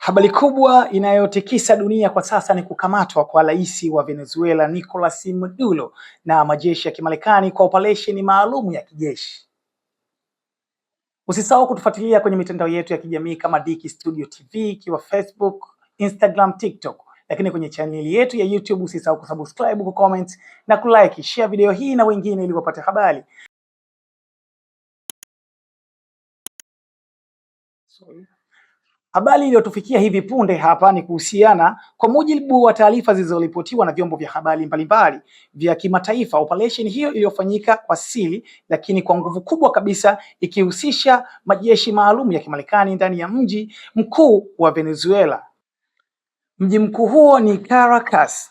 Habari kubwa inayotikisa dunia kwa sasa ni kukamatwa kwa rais wa Venezuela Nicolas Maduro na majeshi ya Kimarekani kwa operesheni maalum ya kijeshi. Usisahau kutufuatilia kwenye mitandao yetu ya kijamii kama Dicky Studio TV ikiwa Facebook, Instagram, TikTok, lakini kwenye chaneli yetu ya YouTube usisahau kusubscribe, kucomment na kulike, share video hii na wengine ili wapate habari. Sorry. Habari iliyotufikia hivi punde hapa ni kuhusiana, kwa mujibu wa taarifa zilizoripotiwa na vyombo vya habari mbalimbali vya kimataifa, operation hiyo iliyofanyika kwa siri lakini kwa nguvu kubwa kabisa, ikihusisha majeshi maalum ya Kimarekani ndani ya mji mkuu wa Venezuela. Mji mkuu huo ni Caracas.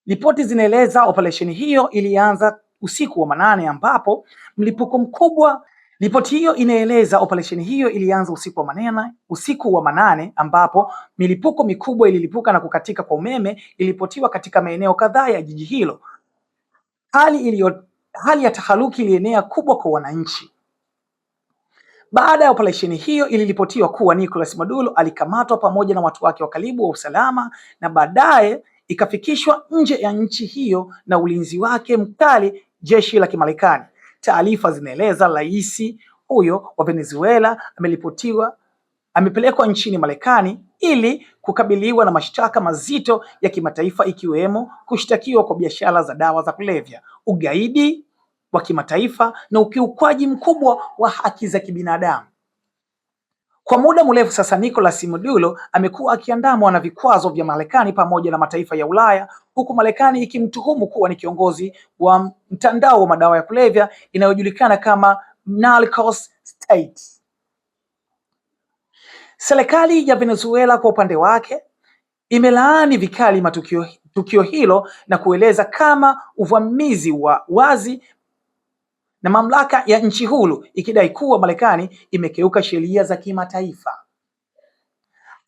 Ripoti zinaeleza operesheni hiyo ilianza usiku wa manane ambapo mlipuko mkubwa. Ripoti hiyo inaeleza operesheni hiyo ilianza usiku wa manane ambapo milipuko mikubwa ililipuka na kukatika kwa umeme ilipotiwa katika maeneo kadhaa ya jiji hilo. Hali ya taharuki ilienea kubwa kwa wananchi. Baada ya operesheni hiyo, iliripotiwa kuwa Nicolas Maduro alikamatwa pamoja na watu wake wa karibu wa usalama na baadaye ikafikishwa nje ya nchi hiyo na ulinzi wake mkali jeshi la Kimarekani. Taarifa zinaeleza rais huyo wa Venezuela ameripotiwa amepelekwa nchini Marekani ili kukabiliwa na mashtaka mazito ya kimataifa ikiwemo kushtakiwa kwa biashara za dawa za kulevya, ugaidi wa kimataifa na ukiukwaji mkubwa wa haki za kibinadamu. Kwa muda mrefu sasa, Nicolas Maduro amekuwa akiandamwa na vikwazo vya Marekani pamoja na mataifa ya Ulaya, huku Marekani ikimtuhumu kuwa ni kiongozi wa mtandao wa madawa ya kulevya inayojulikana kama Narcos State. Serikali ya Venezuela kwa upande wake imelaani vikali tukio hilo na kueleza kama uvamizi wa wazi na mamlaka ya nchi huru, ikidai kuwa Marekani imekiuka sheria za kimataifa.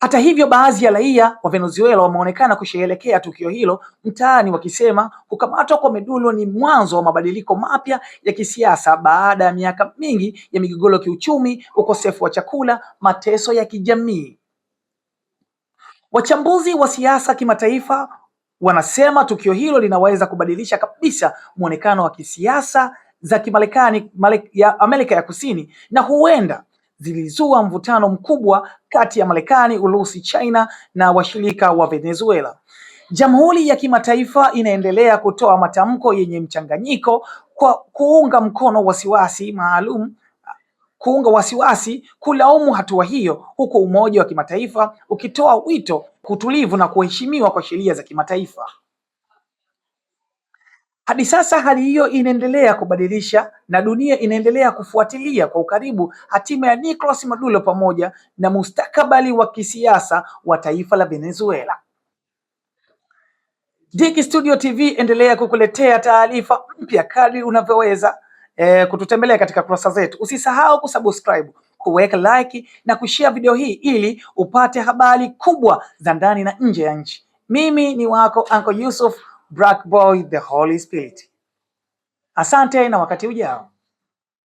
Hata hivyo, baadhi ya raia wa Venezuela wameonekana kusherehekea tukio hilo mtaani, wakisema kukamatwa kwa Maduro ni mwanzo wa mabadiliko mapya ya kisiasa baada ya miaka mingi ya migogoro ya kiuchumi, ukosefu wa chakula, mateso ya kijamii. Wachambuzi wa siasa kimataifa wanasema tukio hilo linaweza kubadilisha kabisa muonekano wa kisiasa za Kimarekani ya Amerika ya Kusini na huenda zilizua mvutano mkubwa kati ya Marekani, Urusi, China na washirika wa Venezuela. Jamhuri ya kimataifa inaendelea kutoa matamko yenye mchanganyiko kwa kuunga mkono wasiwasi maalum kuunga wasiwasi kulaumu hatua hiyo, huku Umoja wa Kimataifa ukitoa wito kutulivu na kuheshimiwa kwa sheria za kimataifa. Hadi sasa hali hiyo inaendelea kubadilisha na dunia inaendelea kufuatilia kwa ukaribu hatima ya Nicolas Maduro pamoja na mustakabali wa kisiasa wa taifa la Venezuela. Dicky Studio TV endelea kukuletea taarifa mpya kadri unavyoweza kututembelea katika kurasa zetu. Usisahau kusubscribe, kuweka like na kushare video hii ili upate habari kubwa za ndani na nje ya nchi. Mimi ni wako Uncle Yusuf Black Boy the Holy Spirit. Asante na wakati ujao.